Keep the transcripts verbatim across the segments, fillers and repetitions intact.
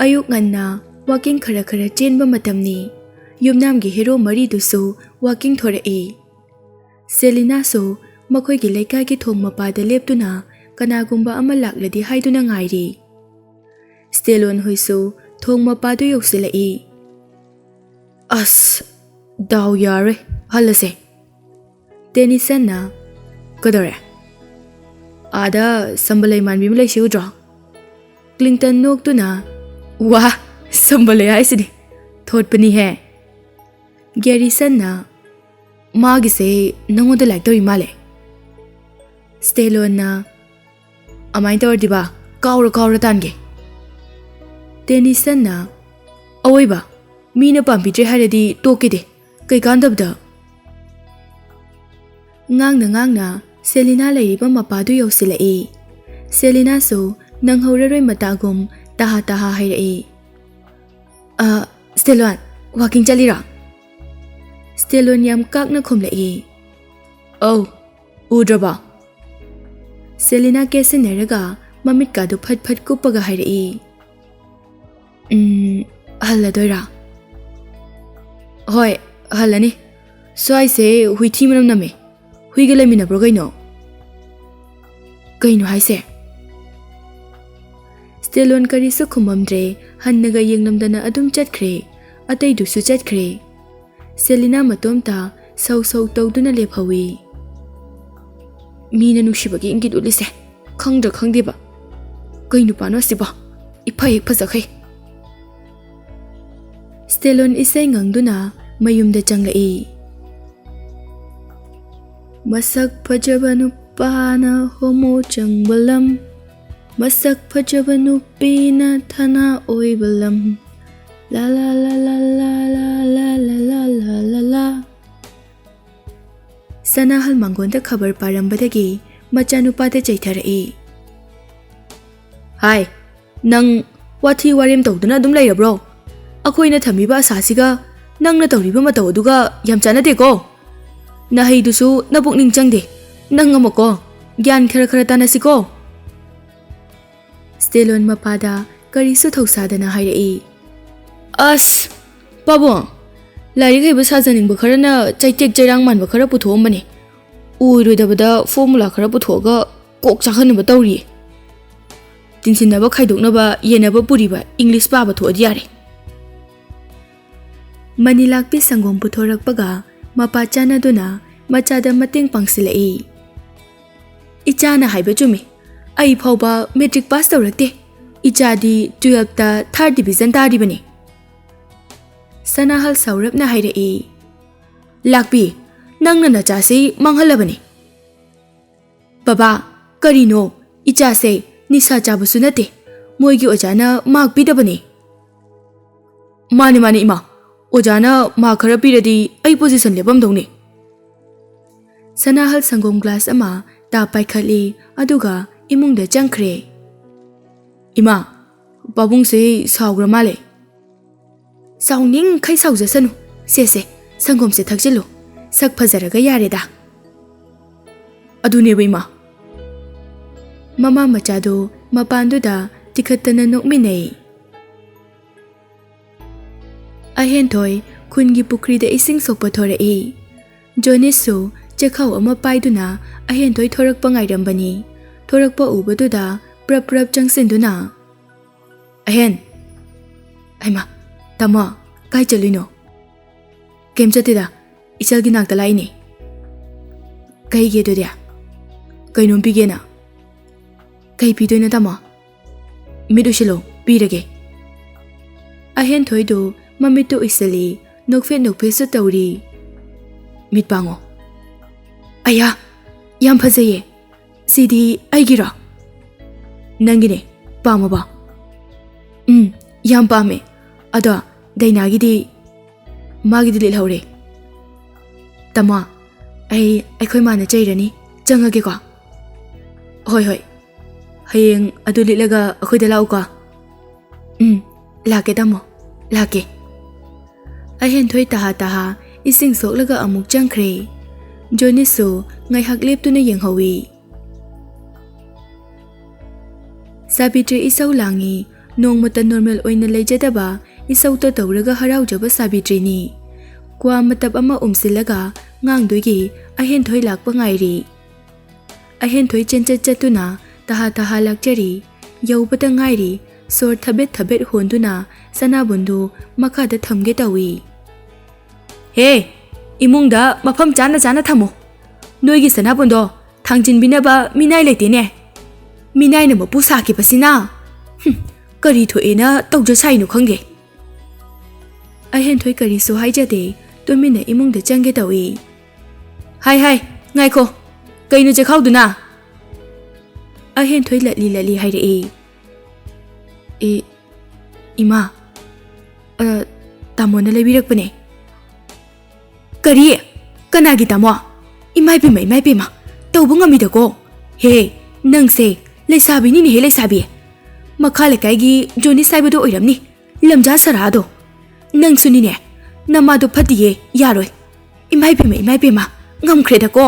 ꯑꯌꯨꯛ ꯉꯟꯅ ꯋꯥꯀꯤꯡ ꯈꯔ ꯈꯔ ꯆꯦꯟꯕ ꯃꯇꯝꯅꯤ꯫ ꯌꯨꯝꯅꯥꯝꯒꯤ ꯍꯦꯔꯣ ꯃꯔꯤꯗꯨꯁꯨ ꯋꯥꯀꯤꯡ ꯊꯣꯔꯛꯏ꯫ ꯁꯦꯂꯤꯅꯥꯁꯨ ꯃꯈꯣꯏꯒꯤ ꯂꯩꯀꯥꯏꯒꯤ ꯊꯣꯡ ꯃꯄꯥꯗ ꯂꯦꯞꯇꯨꯅ ꯀꯅꯥꯒꯨꯝꯕ ꯑꯃ ꯂꯥꯛꯂꯗꯤ ꯍꯥꯏꯗꯨꯅ ꯉꯥꯏꯔꯤ꯫ ꯁ꯭ꯇꯦꯂꯣꯟ ꯍꯣꯏꯁꯨ ꯊꯣꯡ ꯃꯄꯥꯗꯨ ꯌꯧꯁꯤꯜꯂꯛꯏ꯫ "ꯑꯁ, ꯗꯥꯎ ꯌꯥꯔꯣꯏ, ꯍꯜꯂꯁꯦ꯫" ꯇꯦꯅꯤꯁꯟꯅ, "ꯀꯩꯗꯧꯔꯦ? ꯑꯥꯗ ꯁꯝꯕꯂꯩ ꯃꯥꯟꯕꯤ ꯑꯃ ꯂꯩꯁꯤ ꯎꯗ꯭ꯔꯣ?" ꯀ꯭ꯂꯤꯟꯇꯟ ꯅꯣꯛꯇꯨꯅ, "ꯋꯥ, ꯁꯝꯕꯂꯩ ꯍꯥꯏꯁꯤꯗꯤ ꯊꯣꯠꯄꯅꯤꯍꯦ꯫" ꯒꯦꯔꯤꯁꯟꯅ, "ꯃꯥꯒꯤꯁꯦ ꯅꯪꯉꯣꯟꯗ ꯂꯥꯏꯛ ꯇꯧꯔꯤ ꯃꯥꯜꯂꯦ꯫" ꯁ꯭ꯇꯦꯂꯣꯟꯅ, "ꯑꯃꯥꯏꯅ ꯇꯧꯔꯗꯤꯕ, ꯀꯥꯎꯔ ꯀꯥꯎꯔ ꯇꯥꯟꯒꯦ꯫" ꯇꯦꯅꯤꯁꯟꯅ, "ꯑꯋꯣꯏꯕ, ꯃꯤꯅ ꯄꯥꯝꯕꯤꯗ꯭ꯔꯦ ꯍꯥꯏꯔꯗꯤ ꯇꯣꯛꯀꯦꯗꯦ, ꯀꯩꯀꯥꯟꯗꯕꯗ꯫" ꯉꯥꯡꯅ ꯉꯥꯡꯅ ꯁꯦꯂꯤꯅꯥ ꯂꯩꯔꯤꯕ ꯃꯄꯥꯗꯨ ꯌꯧꯁꯤꯜꯂꯛꯏ꯫ ꯁꯦꯂꯤꯅꯥꯁꯨ ꯅꯪꯍꯧꯔꯔꯣꯏ ꯃꯇꯥꯒꯨꯝ ꯇꯍꯥ ꯇꯍꯥ ꯍꯥꯏꯔꯛꯏ꯫ "ꯑ, ꯁ꯭ꯇꯦꯂꯣꯟ, ꯋꯥꯀꯤꯡ ꯆꯠꯂꯤꯔꯣ?" ꯁ꯭ꯇꯦꯂꯣꯟ ꯌꯥꯝ ꯀꯥꯛꯅ ꯈꯨꯝꯂꯛꯏ꯫ "ꯑꯧ, ꯎꯗ꯭ꯔꯕꯣ?" ꯁꯦꯂꯤꯅꯥ ꯀꯦꯁꯤꯟꯅꯔꯒ ꯃꯃꯤꯠꯀꯥꯗꯨ ꯐꯠ ꯐꯠ ꯀꯨꯞꯄꯒ ꯍꯥꯏꯔꯛꯏ꯫ "ꯎꯝ, ꯍꯜꯂꯗꯣꯏꯔꯥ?" "ꯍꯣꯏ, ꯍꯜꯂꯅꯤ꯫ ꯁ꯭ꯋꯥꯏꯁꯦ ꯍꯨꯏꯊꯤ ꯃꯅꯝ ꯅꯝꯃꯦ꯫ ꯍꯨꯏꯒ ꯂꯩꯃꯤꯟꯅꯕ꯭ꯔꯣ ꯀꯩꯅꯣ?" "ꯀꯩꯅꯣ ꯍꯥꯏꯁꯦ?" ꯁ꯭ꯇꯦꯂꯣꯟ ꯀꯔꯤꯁꯨ ꯈꯨꯝꯃꯝꯗ꯭ꯔꯦ, ꯍꯟꯅꯒ ꯌꯦꯡꯂꯝꯗꯅ ꯑꯗꯨꯝ ꯆꯠꯈ꯭ꯔꯦ꯫ ꯑꯇꯩꯗꯨꯁꯨ ꯆꯠꯈ꯭ꯔꯦ꯫ ꯁꯦꯂꯤꯅꯥ ꯃꯇꯣꯝꯇ ꯁꯧ ꯁꯧ ꯇꯧꯗꯨꯅ ꯂꯦꯞꯍꯧꯏ꯫ "ꯃꯤꯅ ꯅꯨꯡꯁꯤꯕꯒꯤ ꯏꯪꯒꯤꯠ ꯎꯠꯂꯤꯁꯦ ꯈꯪꯗ꯭ꯔꯥ ꯈꯪꯗꯦꯕ꯫ ꯀꯩ ꯅꯨꯄꯥꯅꯣ ꯑꯁꯤꯕꯣ? ꯏꯐ ꯍꯦꯛ ꯐꯖꯈꯩ꯫" ꯁ꯭ꯇꯦꯂꯣꯟ ꯏꯁꯩ ꯉꯪꯗꯨꯅ ꯃꯌꯨꯝꯗ ꯆꯪꯂꯛꯏ꯫ ꯃꯁꯛ ꯐꯖꯕ ꯅꯨꯄꯥꯅ ꯍꯣꯃꯣ ꯆꯪꯕ ꯂꯝ, ꯃꯁꯛ ꯐꯖꯕ ꯅꯨꯄꯤꯅ ꯊꯅꯥ ꯑꯣꯏꯕ ꯂꯝ꯫ ꯂꯥ ꯂꯥ ꯂꯥ ꯂꯥ ꯂꯥ ꯂꯥ ꯂꯥ ꯂꯥ ꯂꯥ ꯂꯥ ꯂꯥ꯫ ꯁꯅꯥꯍꯜ ꯃꯥꯡꯒꯣꯟꯗ ꯈꯕꯔ ꯄꯥꯔꯝꯕꯗꯒꯤ ꯃꯆꯥꯅꯨꯄꯥꯗ ꯆꯩꯊꯔꯛꯏ꯫ "ꯍꯥꯏ, ꯅꯪ ꯋꯥꯊꯤ ꯋꯥꯔꯦꯝ ꯇꯧꯗꯨꯅ ꯑꯗꯨꯝ ꯂꯩꯔꯕ꯭ꯔꯣ? ꯑꯩꯈꯣꯏꯅ ꯊꯝꯃꯤꯕ ꯑꯁꯥꯁꯤꯒ ꯅꯪꯅ ꯇꯧꯔꯤꯕ ꯃꯇꯧ ꯑꯗꯨꯒ ꯌꯥꯝ ꯆꯥꯟꯅꯗꯦꯀꯣ꯫ ꯅꯍꯩꯗꯨꯁꯨ ꯅꯄꯨꯛꯅꯤꯡ ꯆꯪꯗꯦ꯫ ꯅꯪ ꯑꯃꯀꯣ, ꯒ꯭ꯌꯥꯟ ꯈꯔ ꯈꯔ ꯇꯥꯅꯁꯤꯀꯣ꯫" ꯁ꯭ꯇꯦꯂꯣꯟ ꯃꯄꯥꯗ ꯀꯔꯤꯁꯨ ꯊꯧꯁꯥꯗꯅ ꯍꯥꯏꯔꯛꯏ꯫ "ꯑꯁ, ꯄꯥꯕꯨꯡ, ꯂꯥꯏꯔꯤꯛ ꯍꯩꯕ ꯁꯥꯖꯅꯤꯡꯕ ꯈꯔꯅ ꯆꯩꯇꯦꯛ ꯆꯩꯔꯥꯡ ꯃꯥꯟꯕ ꯈꯔ ꯄꯨꯊꯣꯛꯑꯝꯕꯅꯦ꯫ ꯑꯣꯏꯔꯣꯏꯗꯕꯗ ꯐꯣꯔꯃꯨꯂꯥ ꯈꯔ ꯄꯨꯊꯣꯛꯑꯒ ꯀꯣꯛ ꯆꯥꯛꯍꯟꯅꯕ ꯇꯧꯔꯤꯌꯦ꯫ ꯇꯤꯟꯁꯤꯟꯅꯕ ꯈꯥꯏꯗꯣꯛꯅꯕ ꯌꯦꯟꯅꯕ ꯄꯨꯔꯤꯕ ꯏꯪꯂꯤꯁ ꯄꯥꯕ ꯊꯣꯛꯑꯗꯤ ꯌꯥꯔꯦ꯫" ꯃꯅꯤꯂꯥꯛꯄꯤ ꯁꯪꯒꯣꯝ ꯄꯨꯊꯣꯔꯛꯄꯒ ꯃꯄꯥ ꯆꯥꯟꯅꯗꯨꯅ ꯃꯆꯥꯗ ꯃꯇꯦꯡ ꯄꯥꯡꯁꯤꯜꯂꯛꯏ꯫ "ꯏꯆꯥꯅ ꯍꯥꯏꯕ ꯆꯨꯝꯃꯤ꯫ ꯑꯩ ꯐꯥꯎꯕ ꯃꯦꯇ꯭ꯔꯤꯛ ꯄꯥꯁ ꯇꯧꯔꯛꯇꯦ꯫ ꯏꯆꯥꯗꯤ ꯇꯨꯌꯦꯜꯞꯇ ꯊꯥꯔꯠ ꯗꯤꯕꯤꯖꯟ ꯇꯥꯔꯤꯕꯅꯤ꯫" ꯁꯅꯥꯍꯜ ꯁꯥꯎꯔꯞꯅ ꯍꯥꯏꯔꯛꯏ꯫ "ꯂꯥꯛꯄꯤ, ꯅꯪꯅ ꯅꯆꯥꯁꯤ ꯃꯥꯡꯍꯜꯂꯕꯅꯤ꯫" "ꯕꯕꯥ, ꯀꯔꯤꯅꯣ? ꯏꯆꯥꯁꯦ ꯅꯤꯁꯥ ꯆꯥꯕꯁꯨ ꯅꯠꯇꯦ꯫ ꯃꯣꯏꯒꯤ ꯑꯣꯖꯥꯅ ꯃꯥꯔꯛ ꯄꯤꯗꯕꯅꯤ꯫" "ꯃꯥꯅꯤ, ꯃꯥꯅꯤ, ꯏꯃꯥ꯫ ꯑꯣꯖꯥꯅ ꯃꯥꯔꯛ ꯈꯔ ꯄꯤꯔꯗꯤ ꯑꯩ ꯄꯣꯖꯤꯁꯟ ꯂꯦꯞꯄꯝꯗꯧꯅꯤ꯫" ꯁꯅꯥꯍꯜ ꯁꯪꯒꯣꯝ ꯒ꯭ꯂꯥꯁ ꯑꯃ ꯇꯥ ꯄꯥꯏꯈꯠꯂꯤ, ꯑꯗꯨꯒ ꯏꯃꯨꯡꯗ ꯆꯪꯈ꯭ꯔꯦ꯫ "ꯏꯃꯥ, ꯄꯥꯕꯨꯡꯁꯦ ꯁꯥꯎꯈ꯭ꯔ ꯃꯥꯜꯂꯦ꯫" "ꯁꯥꯎꯅꯤꯡꯈꯩ ꯁꯥꯎꯖꯁꯅꯨ꯫ ꯁꯦ, ꯁꯦ, ꯁꯪꯒꯣꯝꯁꯦ ꯊꯛꯆꯤꯜꯂꯨ꯫ ꯁꯛ ꯐꯖꯔꯒ ꯌꯥꯔꯦꯗ꯫" "ꯑꯗꯨꯅꯦꯕ, ꯏꯃꯥ꯫" ꯃꯃꯥ ꯃꯆꯥꯗꯨ ꯃꯄꯥꯟꯗꯨꯗ ꯇꯤꯈꯠꯇꯅ ꯅꯣꯛꯃꯤꯟꯅꯩ꯫ ꯑꯍꯦꯟꯊꯣꯏ ꯈꯨꯟꯒꯤ ꯄꯨꯈ꯭ꯔꯤꯗ ꯏꯁꯤꯡ ꯁꯣꯛꯄ ꯊꯣꯔꯛꯏ꯫ ꯖꯣꯅꯤꯁꯁꯨ ꯆꯦꯈꯥꯎ ꯑꯃ ꯄꯥꯏꯗꯨꯅ ꯑꯍꯦꯟꯊꯣꯏ ꯊꯣꯔꯛꯄ ꯉꯥꯏꯔꯝꯕꯅꯤ꯫ ꯊꯣꯔꯛꯄ ꯎꯕꯗꯨꯗ ꯄ꯭ꯔꯞ ꯄ꯭ꯔꯞ ꯆꯪꯁꯤꯟꯗꯨꯅ, "ꯑꯍꯦꯟ!" "ꯍꯩꯃꯥ, ꯇꯥꯃꯣ, ꯀꯥꯏ ꯆꯠꯂꯨꯏꯅꯣ?" "ꯀꯩꯝ ꯆꯠꯇꯦꯗ, ꯏꯆꯜꯒꯤ ꯅꯥꯛꯇ ꯂꯥꯛꯏꯅꯦ꯫" "ꯀꯩꯒꯤ ꯑꯗꯨꯗꯤ?" "ꯀꯩꯅꯣꯝ ꯄꯤꯒꯦꯅ꯫" "ꯀꯩ ꯄꯤꯗꯣꯏꯅꯣ, ꯇꯥꯃꯣ?" "ꯃꯤꯠ ꯎꯏꯁꯤꯜꯂꯣ, ꯄꯤꯔꯒꯦ꯫" ꯑꯍꯦꯟꯊꯣꯏꯗꯨ ꯃꯃꯤꯠꯇꯨ ꯎꯏꯁꯤꯜꯂꯤ, ꯅꯣꯛꯐꯦꯠ ꯅꯣꯛꯐꯦꯠꯁꯨ ꯇꯧꯔꯤ꯫ "ꯃꯤꯠ ꯄꯥꯡꯉꯣ꯫" "ꯑꯌꯥ, ꯌꯥꯝ ꯐꯖꯩꯌꯦ꯫ ꯁꯤꯗꯤ ꯑꯩꯒꯤꯔꯣ?" "ꯅꯪꯒꯤꯅꯦ, ꯄꯥꯝꯃꯕꯣ?" "ꯎꯝ, ꯌꯥꯝ ꯄꯥꯝꯃꯦ꯫ ꯑꯗꯣ ꯗꯥꯏꯅꯥꯒꯤꯗꯤ?" "ꯃꯥꯒꯤꯗꯤ ꯂꯤꯠꯍꯧꯔꯦ꯫" "ꯇꯥꯃꯣ, ꯑꯩ ꯑꯩꯈꯣꯏ ꯃꯥꯅ ꯆꯩꯔꯅꯤ, ꯆꯪꯉꯒꯦꯀꯣ꯫" "ꯍꯣꯏ, ꯍꯣꯏ꯫ ꯍꯌꯦꯡ ꯑꯗꯨ ꯂꯤꯠꯂꯒ ꯑꯩꯈꯣꯏꯗ ꯂꯥꯛꯎꯀꯣ꯫" "ꯎꯝ, ꯂꯥꯛꯀꯦ ꯇꯥꯃꯣ, ꯂꯥꯛꯀꯦ꯫" ꯑꯍꯦꯟꯊꯣꯏ ꯇꯍꯥ ꯇꯍꯥ ꯏꯁꯤꯡ ꯁꯣꯛꯂꯒ ꯑꯃꯨꯛ ꯆꯪꯈ꯭ꯔꯦ꯫ ꯖꯣꯅꯤꯁꯁꯨ ꯉꯥꯏꯍꯥꯛ ꯂꯦꯞꯇꯨꯅ ꯌꯦꯡꯍꯧꯏ꯫ ꯁꯥꯕꯤꯇ꯭ꯔꯤ ꯏꯁꯧ ꯂꯥꯡꯉꯤ꯫ ꯅꯣꯡꯃꯇ ꯅꯣꯔꯃꯦꯜ ꯑꯣꯏꯅ ꯂꯩꯖꯗꯕ ꯏꯁꯧꯇ ꯇꯧꯔꯒ ꯍꯔꯥꯎꯖꯕ ꯁꯥꯕꯤꯇ꯭ꯔꯤꯅꯤ꯫ ꯀ꯭ꯋꯥ ꯃꯇꯞ ꯑꯃ ꯎꯝꯁꯤꯜꯂꯒ ꯉꯥꯡꯗꯣꯏꯒꯤ ꯑꯍꯦꯟꯊꯣꯏ ꯂꯥꯛꯄ ꯉꯥꯏꯔꯤ꯫ ꯑꯍꯦꯟꯊꯣꯏ ꯆꯦꯟꯆꯠ ꯆꯠꯇꯨꯅ ꯇꯍꯥ ꯇꯍꯥ ꯂꯥꯛꯆꯔꯤ꯫ ꯌꯧꯕꯇ ꯉꯥꯏꯔꯤ, ꯁꯣꯔ ꯊꯕꯦꯠ ꯊꯕꯦꯠ ꯍꯣꯟꯗꯨꯅ ꯁꯅꯥꯕꯨꯟꯗꯨ ꯃꯈꯥꯗ ꯊꯝꯒꯦ ꯇꯧꯏ꯫ "ꯍꯦ, ꯏꯃꯨꯡꯗ ꯃꯐꯝ ꯆꯥꯅ ꯆꯥꯅ ꯊꯝꯃꯨ꯫ ꯅꯣꯏꯒꯤ ꯁꯅꯥꯕꯨꯟꯗꯣ ꯊꯥꯡꯖꯤꯟꯕꯤꯅꯕ ꯃꯤꯅꯥꯏ ꯂꯩꯇꯦꯅꯦ꯫ ꯃꯤꯅꯥꯏꯅ ꯃꯄꯨ ꯁꯥꯈꯤꯕꯁꯤꯅ꯫ ꯍꯨꯝ, ꯀꯔꯤ ꯊꯣꯛꯑꯦꯅ ꯇꯧꯖ ꯁꯥꯏꯅꯣ ꯈꯪꯗꯦ꯫" ꯑꯍꯦꯟꯊꯣꯏ ꯀꯔꯤꯁꯨ ꯍꯥꯏꯖꯗꯦ, ꯇꯨꯃꯤꯟꯅ ꯏꯃꯨꯡꯗ ꯆꯪꯒꯦ ꯇꯧꯏ꯫ "ꯍꯥꯏ, ꯍꯥꯏ, ꯉꯥꯏꯈꯣ, ꯀꯩꯅꯣ ꯆꯦꯈꯥꯎꯗꯨꯅ?" ꯑꯍꯦꯟꯊꯣꯏ ꯂꯠꯂꯤ ꯂꯠꯂꯤ ꯍꯥꯏꯔꯛꯏ꯫ "ꯑꯦ, ꯏꯃꯥ, ꯑ, ꯇꯥꯃꯣꯅ ꯂꯩꯕꯤꯔꯛꯄꯅꯦ꯫" "ꯀꯔꯤ? ꯀꯅꯥꯒꯤ ꯇꯥꯃꯣ? ꯏꯃꯥꯏ ꯄꯦꯝꯃ, ꯏꯃꯥꯏ ꯄꯦꯝꯃ, ꯇꯧꯕ ꯉꯝꯃꯤꯗꯀꯣ꯫ ꯍꯦ, ꯅꯪꯁꯦ ꯂꯩꯁꯥꯕꯤꯅꯤꯅꯦꯍꯦ, ꯂꯩꯁꯥꯕꯤ꯫ ꯃꯈꯥ ꯂꯩꯀꯥꯏꯒꯤ ꯖꯣꯅꯤꯁ ꯍꯥꯏꯕꯗꯣ ꯑꯣꯏꯔꯝꯅꯤ, ꯂꯝꯖꯥ ꯁꯔꯥꯗꯣ꯫ ꯅꯪꯁꯨꯅꯤꯅꯦ, ꯅꯃꯥꯗꯣ ꯐꯠꯇꯤꯌꯦ, ꯌꯥꯔꯣꯏ꯫ ꯏꯃꯥꯏ ꯄꯦꯝꯃ, ꯏꯃꯥꯏ ꯄꯦꯝꯃ, ꯉꯝꯈ꯭ꯔꯦꯗꯀꯣ꯫"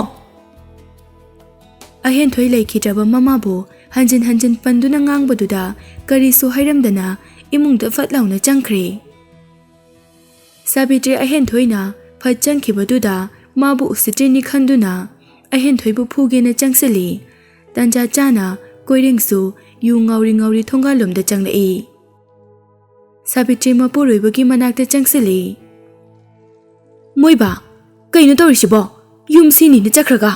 ꯑꯍꯦꯟꯊꯣꯏ ꯂꯩꯈꯤꯗ꯭ꯔꯕ ꯃꯃꯥꯕꯨ ꯍꯟꯖꯤꯟ ꯍꯟꯖꯤꯟ ꯄꯟꯗꯨꯅ ꯉꯥꯡꯕꯗꯨꯗ ꯀꯔꯤꯁꯨ ꯍꯥꯏꯔꯝꯗꯅ ꯏꯃꯨꯡꯗ ꯐꯠ ꯂꯥꯎꯅ ꯆꯪꯈ꯭ꯔꯦ꯫ ꯁꯥꯕꯤꯇ꯭ꯔꯤ ꯑꯍꯦꯟꯊꯣꯏꯅ ꯐꯠ ꯆꯪꯈꯤꯕꯗꯨꯗ ꯃꯥꯕꯨ ꯎꯁꯤꯠꯇ꯭ꯔꯤꯅꯤ ꯈꯟꯗꯨꯅ ꯑꯍꯦꯟꯊꯣꯏꯕꯨ ꯐꯨꯒꯦꯅ ꯆꯪꯁꯤꯜꯂꯤ꯫ ꯇꯟꯖꯥ ꯆꯥꯅ ꯀꯣꯏꯔꯦꯡꯁꯨ ꯌꯨ ꯉꯥꯎꯔꯤ ꯉꯥꯎꯔꯤ ꯊꯣꯡꯒꯥꯜꯂꯣꯝꯗ ꯆꯪꯂꯛꯏ꯫ ꯁꯥꯕꯤꯇ꯭ꯔꯤ ꯃꯄꯨꯔꯣꯏꯕꯒꯤ ꯃꯅꯥꯛꯇ ꯆꯪꯁꯤꯜꯂꯤ꯫ "ꯃꯣꯏꯕꯥ, ꯀꯩꯅꯣ ꯇꯧꯔꯤꯁꯤꯕꯣ? ꯌꯨꯝ ꯁꯤꯅꯤꯅ ꯆꯠꯈ꯭ꯔꯒ?"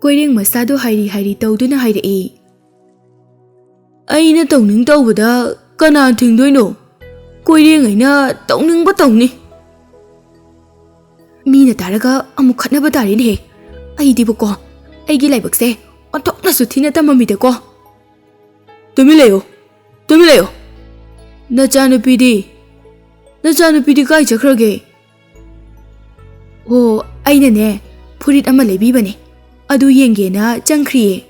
ꯀꯣꯏꯔꯦꯡ ꯃꯁꯥꯗꯣ ꯍꯥꯏꯔꯤ ꯍꯥꯏꯔꯤ ꯇꯧꯗꯨꯅ ꯍꯥꯏꯔꯛꯏ꯫ "ꯑꯩꯅ ꯇꯧꯅꯤꯡ ꯇꯧꯕꯗ ꯀꯅꯥ ꯊꯤꯡꯗꯣꯏꯅꯣ? ꯀꯣꯏꯔꯦꯡ ꯑꯩꯅ ꯇꯧꯅꯤꯡꯕ ꯇꯧꯅꯤ꯫" "ꯃꯤꯅ ꯇꯥꯔꯒ ꯑꯃꯨꯛ ꯈꯠꯅꯕ ꯇꯥꯔꯦꯅꯦꯍꯦ꯫ ꯑꯩꯗꯤꯕꯀꯣ, ꯑꯩꯒꯤ ꯂꯥꯏꯕꯛꯁꯦ ꯑꯣꯟꯊꯣꯛꯅꯁꯨ ꯊꯤꯅ ꯇꯝꯃꯝꯃꯤꯗꯀꯣ꯫" "ꯇꯨꯃꯤꯟ ꯂꯩꯌꯣ, ꯇꯨꯃꯤꯟ ꯂꯩꯌꯣ꯫ ꯅꯆꯥꯅꯨꯄꯤꯗꯤ, ꯅꯆꯥꯅꯨꯄꯤꯗꯤ ꯀꯥꯏ ꯆꯠꯈ꯭ꯔꯒꯦ?" "ꯑꯣ, ꯑꯩꯅꯅꯦ, ꯐꯨꯔꯤꯠ ꯑꯃ ꯂꯩꯕꯤꯕꯅꯦ, ꯑꯗꯨ ꯌꯦꯡꯒꯦꯅ ꯆꯪꯈ꯭ꯔꯤꯌꯦ꯫"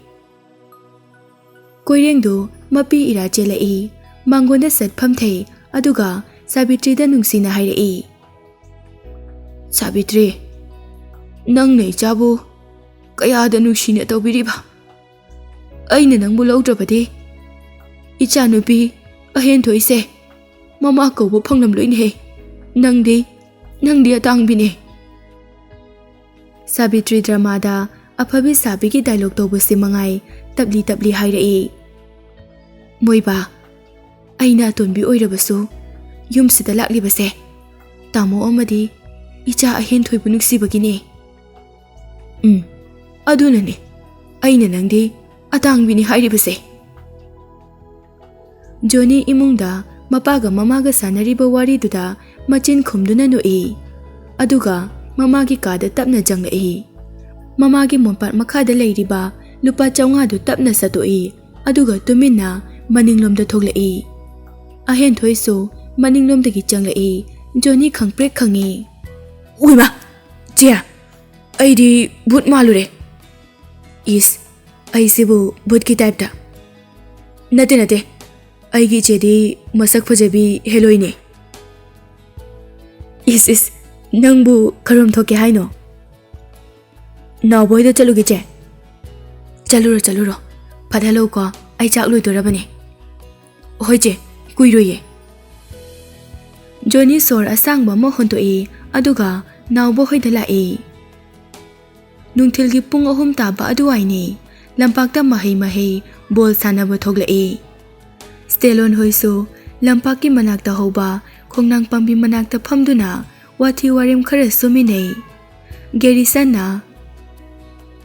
ꯀꯣꯏꯔꯦꯡꯗꯨ ꯃꯄꯤ ꯏꯔꯥ ꯆꯦꯜꯂꯛꯏ꯫ ꯃꯉꯣꯟꯗ ꯁꯠ ꯐꯝꯊꯩ, ꯑꯗꯨꯒ ꯁꯥꯕꯤꯇ꯭ꯔꯤꯗ ꯅꯨꯡꯁꯤꯅ ꯍꯥꯏꯔꯛꯏ꯫ "ꯁꯥꯕꯤꯇ꯭ꯔꯤ, ꯅꯪꯅ ꯏꯆꯥꯕꯨ ꯀꯌꯥꯗ ꯅꯨꯡꯁꯤꯅ ꯇꯧꯕꯤꯔꯤꯕ꯫ ꯑꯩꯅ ꯅꯪꯕꯨ ꯂꯧꯗ꯭ꯔꯕꯗꯤ, ꯏꯆꯥꯅꯨꯄꯤ ꯑꯍꯦꯟ ꯊꯣꯏꯁꯦ ꯃꯃꯥ ꯀꯧꯕ ꯐꯪꯂꯝꯂꯣꯏꯅꯦꯍꯦ꯫ ꯅꯪꯗꯤ, ꯅꯪꯗꯤ ꯑꯇꯥꯡꯕꯤꯅꯦ꯫ ꯁꯥꯕꯤꯇ꯭ꯔꯤ ꯗ꯭ꯔꯃꯥꯗ ꯑꯐꯕꯤ ꯁꯥꯕꯤꯒꯤ ꯗꯥꯏꯂꯣꯛ ꯇꯧꯕꯁꯤ ꯃꯉꯥꯏ ꯇꯞꯂꯤ ꯇꯞꯂꯤ ꯍꯥꯏꯔꯛꯏ꯫ ꯃꯣꯏꯕꯥ, ꯑꯩꯅ ꯑꯇꯣꯟꯕꯤ ꯑꯣꯏꯔꯕꯁꯨ ꯌꯨꯝꯁꯤꯗ ꯂꯥꯛꯂꯤꯕꯁꯦ ꯇꯥꯃꯣ ꯑꯃꯗꯤ ꯏꯆꯥ ꯑꯍꯦꯟ ꯊꯣꯏꯕꯨ ꯅꯨꯡꯁꯤꯕꯒꯤꯅꯦ꯫ ꯎꯝ, ꯑꯗꯨꯅꯅꯦ ꯑꯩꯅ ꯅꯪꯗꯤ ꯑꯇꯥꯡꯕꯤꯅꯤ ꯍꯥꯏꯔꯤꯕꯁꯦ꯫ ꯖꯣꯅꯤ ꯏꯃꯨꯡꯗ ꯃꯄꯥꯒ ꯃꯃꯥꯒ ꯁꯥꯟꯅꯔꯤꯕ ꯋꯥꯔꯤꯗꯨꯗ ꯃꯆꯤꯟ ꯈꯨꯝꯗꯨꯅ ꯅꯣꯛꯏ꯫ ꯑꯗꯨꯒ ꯃꯃꯥꯒꯤ ꯀꯥꯗ ꯇꯞꯅ ꯆꯪꯂꯛꯏ꯫ ꯃꯃꯥꯒꯤ ꯃꯣꯝꯄꯥꯛ ꯃꯈꯥꯗ ꯂꯩꯔꯤꯕ ꯂꯨꯄꯥ ꯆꯥꯝꯃꯉꯥꯗꯨ ꯇꯞꯅ ꯁꯠꯇꯣꯛꯏ꯫ ꯑꯗꯨꯒ ꯇꯨꯃꯤꯟꯅ ꯃꯅꯤꯡꯂꯣꯝꯗ ꯊꯣꯛꯂꯛꯏ꯫ ꯑꯍꯦꯟꯊꯣꯏꯁꯨ ꯃꯅꯤꯡꯂꯣꯝꯗꯒꯤ ꯆꯪꯂꯛꯏ꯫ ꯖꯣꯅꯤ ꯈꯪꯄ꯭ꯔꯦꯛ ꯈꯪꯉꯤ꯫ "ꯎꯏꯃꯥ! ꯆꯦ, ꯑꯩꯗꯤ ꯚꯨꯠ ꯃꯥꯜꯂꯨꯔꯦ꯫ ꯏꯁ, ꯑꯩꯁꯤꯕꯨ ꯚꯨꯠꯀꯤ ꯇꯥꯏꯞꯇ?" "ꯅꯠꯇꯦ, ꯅꯠꯇꯦ, ꯑꯩꯒꯤ ꯏꯆꯦꯗꯤ ꯃꯁꯛ ꯐꯖꯕꯤ ꯍꯦꯂꯣꯏꯅꯦ꯫" "ꯏꯁ, ꯏꯁ, ꯅꯪꯕꯨ ꯀꯔꯣꯝ ꯊꯣꯛꯀꯦ ꯍꯥꯏꯅꯣ?" "ꯅꯥꯎꯕ ꯍꯣꯏꯗ ꯆꯠꯂꯨꯒꯦ, ꯆꯦ꯫" "ꯆꯠꯂꯨꯔꯣ, ꯆꯠꯂꯨꯔꯣ꯫ ꯐꯠ ꯍꯜꯂꯛꯎꯀꯣ, ꯑꯩ ꯆꯥꯛ ꯂꯣꯏꯗꯣꯔꯕꯅꯦ꯫" "ꯍꯣꯏ, ꯆꯦ, ꯀꯨꯏꯔꯣꯏꯌꯦ꯫" ꯖꯣꯅꯤ ꯁꯣꯔ ꯑꯁꯥꯡꯕ ꯑꯃ ꯍꯣꯟꯗꯣꯛꯏ, ꯑꯗꯨꯒ ꯅꯥꯎꯕ ꯍꯣꯏꯗ ꯂꯥꯛꯏ꯫ ꯅꯨꯡꯊꯤꯜꯒꯤ ꯄꯨꯡ ꯑꯍꯨꯝ ꯇꯥꯕ ꯑꯗꯨꯋꯥꯏꯅꯤ꯫ ꯂꯝꯄꯥꯛꯇ ꯃꯍꯩ ꯃꯍꯩ ꯕꯣꯜ ꯁꯥꯟꯅꯕ ꯊꯣꯛꯂꯛꯏ꯫ ꯁ꯭ꯇꯦꯂꯣꯟ ꯍꯣꯏꯁꯨ ꯂꯝꯄꯥꯛꯀꯤ ꯃꯅꯥꯛꯇ ꯍꯧꯕ ꯈꯣꯡꯅꯥꯡ ꯄꯥꯝꯕꯤ ꯃꯅꯥꯛꯇ ꯐꯝꯗꯨꯅ ꯋꯥꯊꯤ ꯋꯥꯔꯦꯝ ꯈꯔ ꯁꯨꯃꯤꯟꯅꯩ꯫ ꯒꯦꯔꯤꯁꯟꯅ,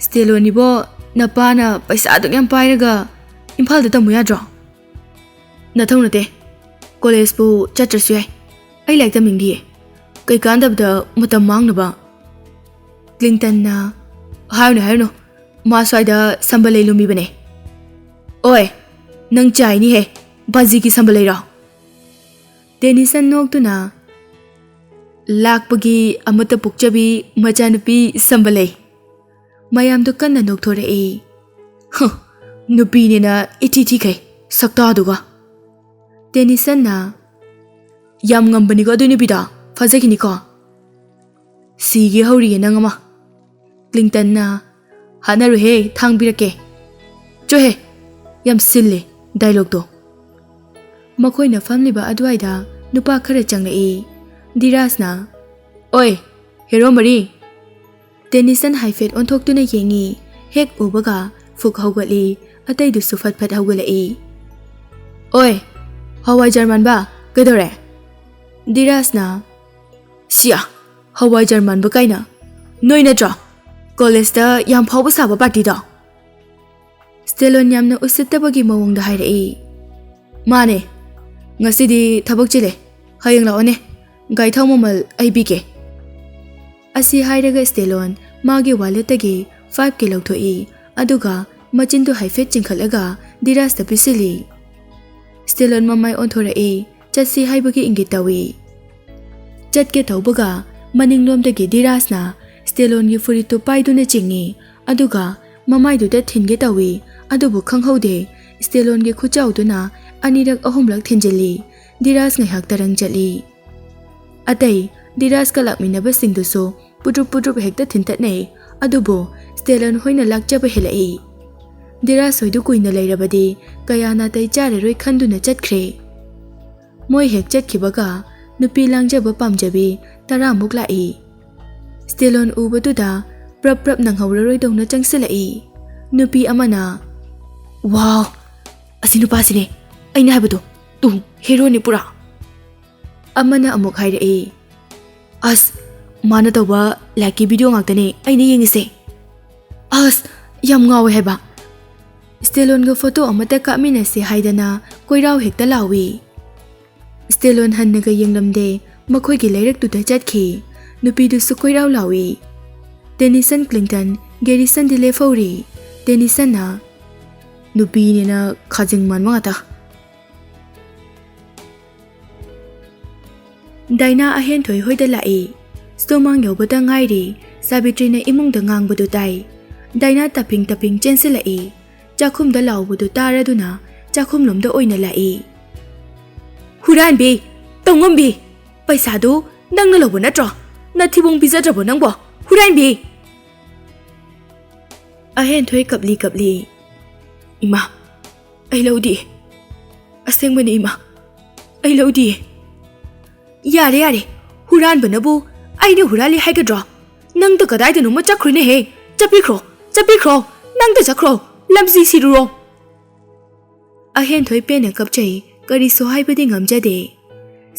"ꯁ꯭ꯇꯦꯂꯣꯟ ꯏꯕꯣ, ꯅꯄꯥꯅ ꯄꯩꯁꯥ ꯑꯗꯨꯛ ꯌꯥꯝ ꯄꯥꯏꯔꯒ ꯏꯝꯐꯥꯜꯗ ꯇꯝꯃꯨ ꯌꯥꯗ꯭ꯔꯣ?" "ꯅꯊꯧ ꯅꯠꯇꯦ꯫ ꯀꯣꯂꯦꯖꯄꯨ ꯆꯠꯇ꯭ꯔꯁꯨ ꯌꯥꯏ꯫ ꯑꯩ ꯂꯥꯏꯔꯤꯛ ꯇꯝꯅꯤꯡꯗꯤꯌꯦ꯫ ꯀꯩ ꯀꯥꯟꯗꯕꯗ ꯃꯇꯝ ꯃꯥꯡꯅꯕ?" ꯀ꯭ꯂꯤꯟꯇꯟꯅ, "ꯍꯥꯏꯔꯨꯅꯨ, ꯍꯥꯏꯔꯨꯅꯨ꯫ ꯃꯥ ꯁ꯭ꯋꯥꯏꯗ ꯁꯝꯕꯜ ꯂꯩ ꯂꯨꯝꯃꯤꯕꯅꯦ꯫" "ꯑꯣꯏ, ꯅꯪ ꯆꯥꯏꯅꯤꯍꯦ, ꯕꯥꯖꯤꯒꯤ ꯁꯝꯕꯜ ꯂꯩꯔꯣ?" ꯇꯦꯅꯤꯁꯟ ꯅꯣꯛꯇꯨꯅ, "ꯂꯥꯛꯄꯒꯤ ꯑꯃꯠꯇ ꯄꯣꯛꯆꯕꯤ ꯃꯆꯥꯅꯨꯄꯤ ꯁꯝꯕꯜ ꯂꯩ꯫" ꯃꯌꯥꯝꯗꯨ ꯀꯟꯅ ꯅꯣꯛꯊꯣꯔꯛꯏ꯫ "ꯍ, ꯅꯨꯄꯤꯅꯦꯅ ꯏꯊꯤ ꯊꯤꯈꯩ, ꯁꯛꯇꯥꯗꯨꯒ꯫" ꯇꯦꯅꯤꯁꯟꯅ, "ꯌꯥꯝ ꯉꯝꯕꯅꯤꯀꯣ ꯑꯗꯨ ꯅꯨꯄꯤꯗꯣ, ꯐꯖꯈꯤꯅꯤꯀꯣ꯫ ꯁꯤꯒꯦ ꯍꯧꯔꯤꯌꯦ ꯅꯪ ꯑꯃ꯫" ꯀ꯭ꯂꯤꯟꯇꯟꯅ, "ꯍꯥꯠꯅꯔꯨꯍꯦ, ꯊꯥꯡ ꯄꯤꯔꯛꯀꯦ꯫" "ꯆꯣꯍꯦ, ꯌꯥꯝ ꯁꯤꯜꯂꯦ ꯗꯥꯏꯂꯣꯛꯇꯣ꯫" ꯃꯈꯣꯏꯅ ꯐꯝꯂꯤꯕ ꯑꯗꯨꯋꯥꯏꯗ ꯅꯨꯄꯥ ꯈꯔ ꯆꯪꯂꯛꯏ꯫ ꯙꯤꯔꯥꯖꯅ, "ꯑꯣꯏ, ꯍꯦꯔꯣ ꯃꯔꯤ!" ꯇꯦꯅꯤꯁꯟ ꯍꯥꯏꯐꯦꯠ ꯑꯣꯟꯊꯣꯛꯇꯨꯅ ꯌꯦꯡꯉꯤ꯫ ꯍꯦꯛ ꯎꯕꯒ ꯐꯨꯛ ꯍꯧꯒꯠꯂꯤ꯫ ꯑꯇꯩꯗꯨꯁꯨ ꯐꯠ ꯐꯠ ꯍꯧꯒꯠꯂꯛꯏ꯫ "ꯑꯣꯏ, ꯍꯋꯥꯏꯖꯥꯔ ꯃꯥꯟꯕ, ꯀꯩꯗꯧꯔꯦ?" ꯙꯤꯔꯥꯖꯅ, "ꯁꯤꯌꯥ, ꯍꯋꯥꯏꯖꯥꯔ ꯃꯥꯟꯕ ꯀꯥꯏꯅ꯫ ꯅꯣꯏ ꯅꯠꯇ꯭ꯔꯣ ꯀꯣꯂꯦꯖꯇ ꯌꯥꯝ ꯐꯥꯎꯕ ꯁꯥꯕ ꯄꯥꯔꯇꯤꯗꯣ?" ꯁ꯭ꯇꯦꯂꯣꯟ ꯌꯥꯝꯅ ꯎꯁꯤꯠꯇꯕꯒꯤ ꯃꯑꯣꯡꯗ ꯍꯥꯏꯔꯛꯏ꯫ "ꯃꯥꯅꯦ, ꯉꯁꯤꯗꯤ ꯊꯕꯛ ꯆꯤꯜꯂꯦ꯫ ꯍꯌꯦꯡ ꯂꯥꯛꯑꯣꯅꯦ, ꯒꯥꯔꯤ ꯊꯥꯎ ꯃꯃꯜ ꯑꯩ ꯄꯤꯒꯦ꯫" ꯑꯁꯤ ꯍꯥꯏꯔꯒ ꯁ꯭ꯇꯦꯂꯣꯟ ꯃꯥꯒꯤ ꯋꯥꯂꯦꯠꯇꯒꯤ ꯐꯥꯏꯚ ꯀꯦ ꯂꯧꯊꯣꯛꯏ, ꯑꯗꯨꯒ ꯃꯆꯤꯟꯗꯨ ꯍꯥꯏꯐꯦꯠ ꯆꯤꯡꯈꯠꯂꯒ ꯙꯤꯔꯥꯖꯇ ꯄꯤꯁꯤꯜꯂꯤ꯫ ꯁ꯭ꯇꯦꯂꯣꯟ ꯃꯃꯥꯏ ꯑꯣꯟꯊꯣꯔꯛꯏ, ꯆꯠꯁꯤ ꯍꯥꯏꯕꯒꯤ ꯏꯪꯒꯤꯠ ꯇꯧꯏ꯫ ꯆꯠꯀꯦ ꯇꯧꯕꯒ ꯃꯅꯤꯡꯂꯣꯝꯗꯒꯤ ꯙꯤꯔꯥꯖꯅ ꯁ꯭ꯇꯦꯂꯣꯟꯒꯤ ꯐꯨꯔꯤꯠꯇꯨ ꯄꯥꯏꯗꯨꯅ ꯆꯤꯡꯏ, ꯑꯗꯨꯒ ꯃꯃꯥꯏꯗꯨꯗ ꯊꯤꯟꯒꯦ ꯇꯧꯏ, ꯑꯗꯨꯕꯨ ꯈꯪꯍꯧꯗꯦ, ꯁ꯭ꯇꯦꯂꯣꯟꯒꯤ ꯈꯨꯠꯆꯥꯎꯗꯨꯅ ꯑꯅꯤꯔꯛ ꯑꯍꯨꯝꯂꯛ ꯊꯤꯟꯖꯤꯜꯂꯤ꯫ ꯙꯤꯔꯥꯖ ꯉꯥꯏꯍꯥꯛ ꯇꯔꯪ ꯆꯠꯂꯤ꯫ ꯑꯇꯩ ꯙꯤꯔꯥꯖꯀ ꯂꯥꯛꯃꯤꯟꯅꯕꯁꯤꯡꯗꯨꯁꯨ ꯄꯨꯗ꯭ꯔꯨꯞ ꯄꯨꯗ꯭ꯔꯨꯞ ꯍꯦꯛꯇ ꯊꯤꯟꯇꯠꯅꯩ, ꯑꯗꯨꯕꯨ ꯁ꯭ꯇꯦꯂꯣꯟ ꯍꯣꯏꯅ ꯂꯥꯛꯆꯕ ꯍꯦꯜꯂꯛꯏ꯫ ꯙꯤꯔꯥꯖ ꯍꯣꯏꯗꯨ ꯀꯨꯏꯅ ꯂꯩꯔꯕꯗꯤ ꯀꯌꯥ ꯅꯥꯇꯩ ꯆꯥꯔꯔꯣꯏ ꯈꯟꯗꯨꯅ ꯆꯠꯈ꯭ꯔꯦ꯫ ꯃꯣꯏ ꯍꯦꯛ ꯆꯠꯈꯤꯕꯒ ꯅꯨꯄꯤ ꯂꯥꯡꯖꯕ ꯄꯥꯝꯖꯕꯤ ꯇꯔꯥꯃꯨꯛ ꯂꯥꯛꯏ꯫ ꯁ꯭ꯇꯦꯂꯣꯟ ꯎꯕꯗꯨꯗ ꯄ꯭ꯔꯞ ꯄ꯭ꯔꯞ ꯅꯪꯍꯧꯔꯔꯣꯏꯗꯧꯅ ꯆꯪꯁꯤꯜꯂꯛꯏ꯫ ꯅꯨꯄꯤ ꯑꯃꯅ, "ꯋꯥꯎ, ꯑꯁꯤ ꯅꯨꯄꯥꯁꯤꯅꯦ ꯑꯩꯅ ꯍꯥꯏꯕꯗꯣ, ꯇꯨ, ꯍꯦꯔꯣꯅꯤ ꯄꯨꯔꯥ꯫" ꯑꯃꯅ ꯑꯃꯨꯛ ꯍꯥꯏꯔꯛꯏ, "ꯑꯁ, ꯃꯥꯅ ꯇꯧꯕ ꯂꯥꯏꯛꯀꯤ ꯚꯤꯗꯤꯑꯣ ꯉꯥꯛꯇꯅꯦ ꯑꯩꯅ ꯌꯦꯡꯉꯤꯁꯦ꯫ ꯑꯁ, ꯌꯥꯝ ꯉꯥꯎꯋꯦ ꯍꯥꯏꯕ꯫" ꯁ꯭ꯇꯦꯂꯣꯟꯒ ꯐꯣꯇꯣ ꯑꯃꯠꯇ ꯀꯥꯞꯃꯤꯟꯅꯁꯦ ꯍꯥꯏꯗꯅ ꯀꯣꯏꯔꯥꯎ ꯍꯦꯛꯇ ꯂꯥꯎꯏ꯫ ꯁ꯭ꯇꯦꯂꯣꯟ ꯍꯟꯅꯒ ꯌꯦꯡꯂꯝꯗꯦ, ꯃꯈꯣꯏꯒꯤ ꯂꯩꯔꯛꯇꯨꯗ ꯆꯠꯈꯤ꯫ ꯅꯨꯄꯤꯗꯨꯁꯨ ꯀꯣꯏꯔꯥꯎ ꯂꯥꯎꯏ꯫ ꯇꯦꯅꯤꯁꯟ ꯀ꯭ꯂꯤꯟꯇꯟ ꯒꯦꯔꯤꯁꯟꯗꯤ ꯂꯦꯞꯍꯧꯔꯤ꯫ ꯇꯦꯅꯤꯁꯟꯅ, "ꯅꯨꯄꯤꯅꯦꯅ ꯈꯥꯖꯤꯡ ꯃꯥꯟꯕ ꯉꯥꯛꯇ꯫" ꯗꯥꯏꯅꯥ ꯑꯍꯦꯟꯊꯣꯏ ꯍꯣꯏꯗ ꯂꯥꯛꯏ꯫ ꯁꯨꯃꯥꯡ ꯌꯧꯕꯗ ꯉꯥꯏꯔꯤ, ꯁꯥꯕꯤꯇ꯭ꯔꯤꯅ ꯏꯃꯨꯡꯗ ꯉꯥꯡꯕꯗꯨ ꯇꯥꯏ꯫ ꯗꯥꯏꯅꯥ ꯇꯞꯐꯤꯡ ꯇꯞꯐꯤꯡ ꯆꯦꯟꯁꯤꯜꯂꯛꯏ꯫ ꯆꯥꯛꯈꯨꯝꯗ ꯂꯥꯎꯕꯗꯨ ꯇꯥꯔꯗꯨꯅ ꯆꯥꯛꯈꯨꯝꯂꯣꯝꯗ ꯑꯣꯏꯅ ꯂꯥꯛꯏ꯫ "ꯍꯨꯔꯥꯟꯕꯤ! ꯇꯧꯉꯝꯕꯤ! ꯄꯩꯁꯥꯗꯨ ꯅꯪꯅ ꯂꯧꯕ ꯅꯠꯇ꯭ꯔꯣ? ꯅꯊꯤꯕꯣꯡ ꯄꯤꯖꯗ꯭ꯔꯕꯣ ꯅꯪꯕꯣ? ꯍꯨꯔꯥꯟꯕꯤ!" ꯑꯍꯦꯟꯊꯣꯏ ꯀꯞꯂꯤ ꯀꯞꯂꯤ, "ꯏꯃꯥ, ꯑꯩ ꯂꯧꯗꯤꯌꯦ꯫ ꯑꯁꯦꯡꯕꯅꯤ ꯏꯃꯥ, ꯑꯩ ꯂꯧꯗꯤꯌꯦ꯫ ꯌꯥꯔꯦ, ꯌꯥꯔꯦ, ꯍꯨꯔꯥꯟꯕꯅꯕꯨ ꯑꯩꯅ ꯍꯨꯔꯥꯜꯂꯤ ꯍꯥꯏꯒꯗ꯭ꯔꯣ? ꯅꯪꯗ ꯀꯗꯥꯏꯗꯅꯣꯃ ꯆꯠꯈ꯭ꯔꯣꯅꯦꯍꯦ꯫ ꯆꯠꯄꯤꯈ꯭ꯔꯣ, ꯆꯠꯄꯤꯈ꯭ꯔꯣ, ꯅꯪꯗ ꯆꯠꯈ꯭ꯔꯣ꯫ ꯂꯝꯖꯤ ꯁꯤꯔꯨꯔꯣ꯫ ꯑꯍꯦꯟꯊꯣꯏ ꯄꯦꯟꯅ ꯀꯞꯆꯩ, ꯀꯔꯤꯁꯨ ꯍꯥꯏꯕꯗꯤ ꯉꯝꯖꯗꯦ꯫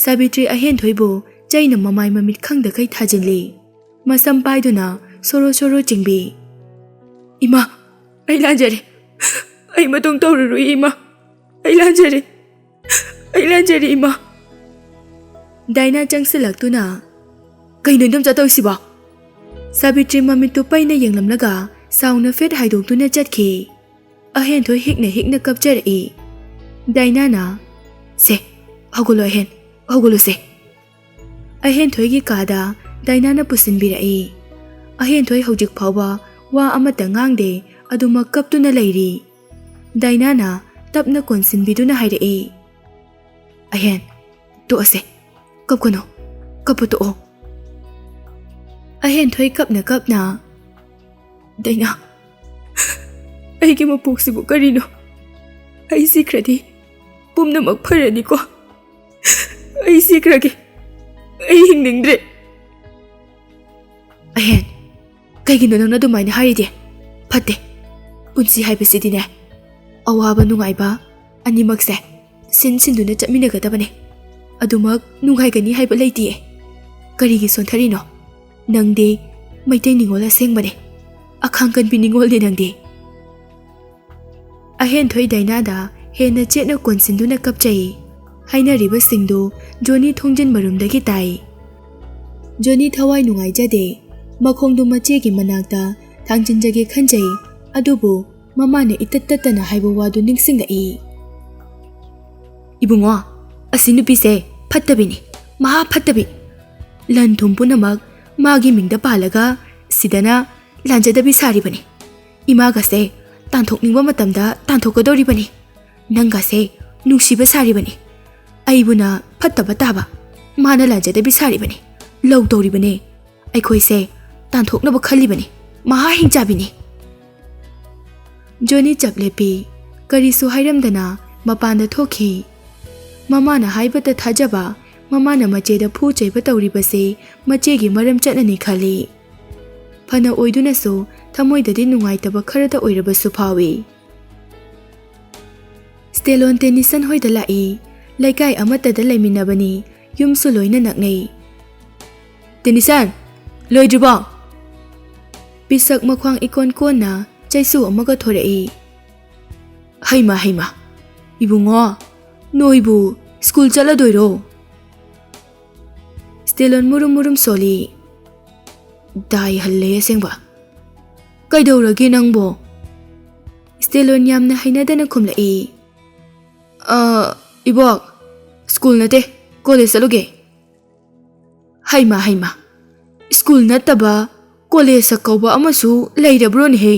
ꯁꯥꯕꯤꯇ꯭ꯔꯤ ꯑꯍꯦꯟꯊꯣꯏꯕꯨ ꯆꯩꯅ ꯃꯃꯥꯏ ꯃꯃꯤꯠ ꯈꯪꯗꯈꯩ ꯊꯥꯖꯤꯜꯂꯤ꯫ ꯃꯁꯝ ꯄꯥꯏꯗꯨꯅ ꯁꯣꯔꯣ ꯁꯣꯔꯣ ꯆꯤꯡꯕꯤ꯫ "ꯏꯃꯥ, ꯑꯩ ꯂꯥꯟꯖꯔꯦ꯫ ꯑꯩ ꯃꯇꯨꯡ ꯇꯧꯔꯔꯣꯏ ꯏꯃꯥ꯫ ꯑꯩ ꯂꯥꯟꯖꯔꯦ꯫ ꯑꯩ ꯂꯥꯟꯖꯔꯦ ꯏꯃꯥ꯫" ꯗꯥꯏꯅꯥ ꯆꯪꯁꯤꯜꯂꯛꯇꯨꯅ, "ꯀꯩꯅꯣ ꯏꯟꯗꯣꯝꯆꯥ ꯇꯧꯔꯤꯁꯤꯕꯣ?" ꯁꯥꯕꯤꯇ꯭ꯔꯤ ꯃꯃꯤꯠꯇꯨ ꯄꯩꯅ ꯌꯦꯡꯂꯝꯂꯒ ꯁꯥꯎꯅ ꯐꯦꯠ ꯍꯥꯏꯗꯣꯛꯇꯨꯅ ꯆꯠꯈꯤ꯫ ꯑꯍꯦꯟꯊꯣꯏ ꯍꯤꯛꯅ ꯍꯤꯛꯅ ꯀꯞꯆꯔꯛꯏ꯫ ꯗꯥꯏꯅꯥꯅ, "ꯁꯦ, ꯍꯧꯒꯠꯂꯣ ꯑꯍꯦꯟ, ꯍꯧꯒꯠꯂꯣꯁꯦ꯫" ꯑꯍꯦꯟꯊꯣꯏꯒꯤ ꯀꯥꯗ ꯗꯥꯏꯅꯥꯅ ꯄꯨꯁꯤꯟꯕꯤꯔꯛꯏ꯫ ꯑꯍꯦꯟꯊꯣꯏ ꯍꯧꯖꯤꯛ ꯐꯥꯎꯕ ꯋꯥ ꯑꯃꯠꯇ ꯉꯥꯡꯗꯦ, ꯑꯗꯨꯃꯛ ꯀꯞꯇꯨꯅ ꯂꯩꯔꯤ꯫ ꯗꯥꯏꯅꯥꯅ ꯇꯞꯅ ꯀꯣꯟꯁꯤꯟꯕꯤꯗꯨꯅ ꯍꯥꯏꯔꯛꯏ, "ꯑꯍꯦꯟ, ꯇꯣꯛꯑꯁꯦ꯫ ꯀꯞꯀꯅꯨ꯫ ꯀꯞꯄ ꯇꯣꯛꯑꯣ꯫" ꯑꯍꯦꯟꯊꯣꯏ ꯀꯞꯅ ꯀꯞꯅ, "ꯗꯥꯏꯅꯥ, ꯑꯩꯒꯤ ꯃꯄꯣꯛꯁꯤꯕꯨ ꯀꯔꯤꯅꯣ? ꯑꯩ ꯁꯤꯈ꯭ꯔꯗꯤ ꯄꯨꯝꯅꯃꯛ ꯐꯔꯅꯤꯀꯣ? ꯑꯩ ꯁꯤꯈ꯭ꯔꯒꯦ꯫ ꯑꯩ ꯍꯤꯡꯅꯤꯡꯗ꯭ꯔꯦ꯫" "ꯑꯍꯦꯟ, ꯀꯩꯒꯤꯅꯣ ꯅꯪꯅ ꯑꯗꯨꯃꯥꯏꯅ ꯍꯥꯏꯔꯤꯗꯤ? ꯐꯠꯇꯦ꯫ ꯄꯨꯟꯁꯤ ꯍꯥꯏꯕꯁꯤꯗꯤꯅꯦ, ꯑꯋꯥꯕ ꯅꯨꯡꯉꯥꯏꯕ ꯑꯅꯤꯃꯛꯁꯦ ꯁꯤꯟ ꯁꯤꯟꯗꯨꯅ ꯆꯠꯃꯤꯟꯅꯒꯗꯕꯅꯦ꯫ ꯑꯗꯨꯃꯛ ꯅꯨꯡꯉꯥꯏꯒꯅꯤ ꯍꯥꯏꯕ ꯂꯩꯇꯤꯌꯦ꯫ ꯀꯔꯤꯒꯤ ꯁꯣꯟꯊꯔꯤꯅꯣ? ꯅꯪꯗꯤ ꯃꯩꯇꯩ ꯅꯤꯉꯣꯜ ꯑꯁꯦꯡꯕꯅꯦ꯫ ꯑꯈꯥꯡ ꯀꯟꯕꯤ ꯅꯤꯉꯣꯜꯅꯦ ꯅꯪꯗꯤ꯫" ꯑꯍꯦꯟꯊꯣꯏ ꯗꯥꯏꯅꯥꯗ ꯍꯦꯟꯅ ꯆꯦꯠꯅ ꯀꯣꯟꯁꯤꯟꯗꯨꯅ ꯀꯞꯆꯩ꯫ ꯍꯥꯏꯅꯔꯤꯕꯁꯤꯡꯗꯨ ꯖꯣꯅꯤ ꯊꯣꯡꯖꯤꯟ ꯃꯔꯨꯝꯗꯒꯤ ꯇꯥꯏ꯫ ꯖꯣꯅꯤ ꯊꯋꯥꯏ ꯅꯨꯡꯉꯥꯏꯖꯗꯦ꯫ ꯃꯈꯣꯡꯗꯨ ꯃꯆꯦꯒꯤ ꯃꯅꯥꯛꯇ ꯊꯥꯡꯖꯤꯟꯖꯒꯦ ꯈꯟꯖꯩ, ꯑꯗꯨꯕꯨ ꯃꯃꯥꯅ ꯏꯇꯠ ꯇꯠꯇꯅ ꯍꯥꯏꯕ ꯋꯥꯗꯨ ꯅꯤꯡꯁꯤꯡꯂꯛꯏ꯫ "ꯏꯕꯨꯡꯉꯣ, ꯑꯁꯤ ꯅꯨꯄꯤꯁꯦ ꯐꯠꯇꯕꯤꯅꯤ, ꯃꯍꯥ ꯐꯠꯇꯕꯤ꯫ ꯂꯟ ꯊꯨꯝ ꯄꯨꯝꯅꯃꯛ ꯃꯥꯒꯤ ꯃꯤꯡꯗ ꯄꯥꯜꯂꯒ ꯁꯤꯗꯅ ꯂꯥꯟꯖꯗꯕꯤ ꯁꯥꯔꯤꯕꯅꯤ꯫ ꯏꯃꯥꯒꯁꯦ ꯇꯥꯟꯊꯣꯛꯅꯤꯡꯕ ꯃꯇꯝꯗ ꯇꯥꯟꯊꯣꯛꯀꯗꯧꯔꯤꯕꯅꯤ꯫ ꯅꯪꯒꯁꯦ ꯅꯨꯡꯁꯤꯕ ꯁꯥꯔꯤꯕꯅꯤ꯫ ꯑꯩꯕꯨꯅ ꯐꯠꯇꯕ ꯇꯥꯕ, ꯃꯥꯅ ꯂꯥꯟꯖꯗꯕꯤ ꯁꯥꯔꯤꯕꯅꯤ꯫ ꯂꯧ ꯇꯧꯔꯤꯕꯅꯦ꯫ ꯑꯩꯈꯣꯏꯁꯦ ꯇꯥꯟꯊꯣꯛꯅꯕ ꯈꯜꯂꯤꯕꯅꯤ꯫ ꯃꯍꯥ ꯍꯤꯡꯆꯥꯕꯤꯅꯤ꯫" ꯖꯣꯅꯤ ꯆꯞ ꯂꯦꯞꯄꯤ꯫ ꯀꯔꯤꯁꯨ ꯍꯥꯏꯔꯝꯗꯅ ꯃꯄꯥꯟꯗ ꯊꯣꯛꯈꯤ꯫ ꯃꯃꯥꯅ ꯍꯥꯏꯕꯇ ꯊꯥꯖꯕ, ꯃꯃꯥꯅ ꯃꯆꯦꯗ ꯐꯨ ꯆꯩꯕ ꯇꯧꯔꯤꯕꯁꯦ ꯃꯆꯦꯒꯤ ꯃꯔꯝ ꯆꯠꯅꯅꯤ ꯈꯜꯂꯤ꯫ ꯐꯅ ꯑꯣꯏꯗꯨꯅꯁꯨ ꯊꯃꯣꯏꯗꯗꯤ ꯅꯨꯡꯉꯥꯏꯇꯕ ꯈꯔꯇ ꯑꯣꯏꯔꯕꯁꯨ ꯐꯥꯎꯏ꯫ ꯁ꯭ꯇꯦꯂꯣꯟ ꯇꯦꯅꯤꯁꯟ ꯍꯣꯏꯗ ꯂꯥꯛꯏ꯫ ꯂꯩꯀꯥꯏ ꯑꯃꯠꯇꯗ ꯂꯩꯃꯤꯟꯅꯕꯅꯤ, ꯌꯨꯝꯁꯨ ꯂꯣꯏꯅ ꯅꯛꯅꯩ꯫ "ꯇꯦꯅꯤꯁꯟ, ꯂꯣꯏꯗ꯭ꯔꯤꯕꯣ?" ꯄꯤꯁꯛ ꯃꯈ꯭ꯋꯥꯡ ꯏꯀꯣꯟ ꯀꯣꯟꯅ ꯆꯩꯁꯨ ꯑꯃꯒ ꯊꯣꯔꯛꯏ꯫ "ꯍꯩꯃ, ꯍꯩꯃ, ꯏꯕꯨꯡꯉꯣ, ꯅꯣꯏꯕꯨ ꯁ꯭ꯀꯨꯜ ꯆꯠꯂꯗꯣꯏꯔꯣ?" ꯁ꯭ꯇꯦꯂꯣꯟ ꯃꯨꯔꯨꯝ ꯃꯨꯔꯨꯝ ꯁꯣꯜꯂꯤ꯫ "ꯗꯥꯏ ꯍꯜꯂꯦ ꯑꯁꯦꯡꯕ꯫ ꯀꯩꯗꯧꯔꯒꯦ ꯅꯪꯕꯣ?" ꯁ꯭ꯇꯦꯂꯣꯟ ꯌꯥꯝꯅ ꯍꯩꯅꯗꯅ ꯈꯨꯝꯂꯛꯏ꯫ "ꯑ, ꯏꯕꯣꯛ, ꯁ꯭ꯀꯨꯜ ꯅꯠꯇꯦ, ꯀꯣꯂꯦꯖ ꯆꯠꯂꯨꯒꯦ꯫" "ꯍꯩꯃ, ꯍꯩꯃ, ꯁ꯭ꯀꯨꯜ ꯅꯠꯇꯕ ꯀꯣꯂꯦꯖ ꯀꯧꯕ ꯑꯃꯁꯨ ꯂꯩꯔꯕ꯭ꯔꯣꯅꯦꯍꯦ?"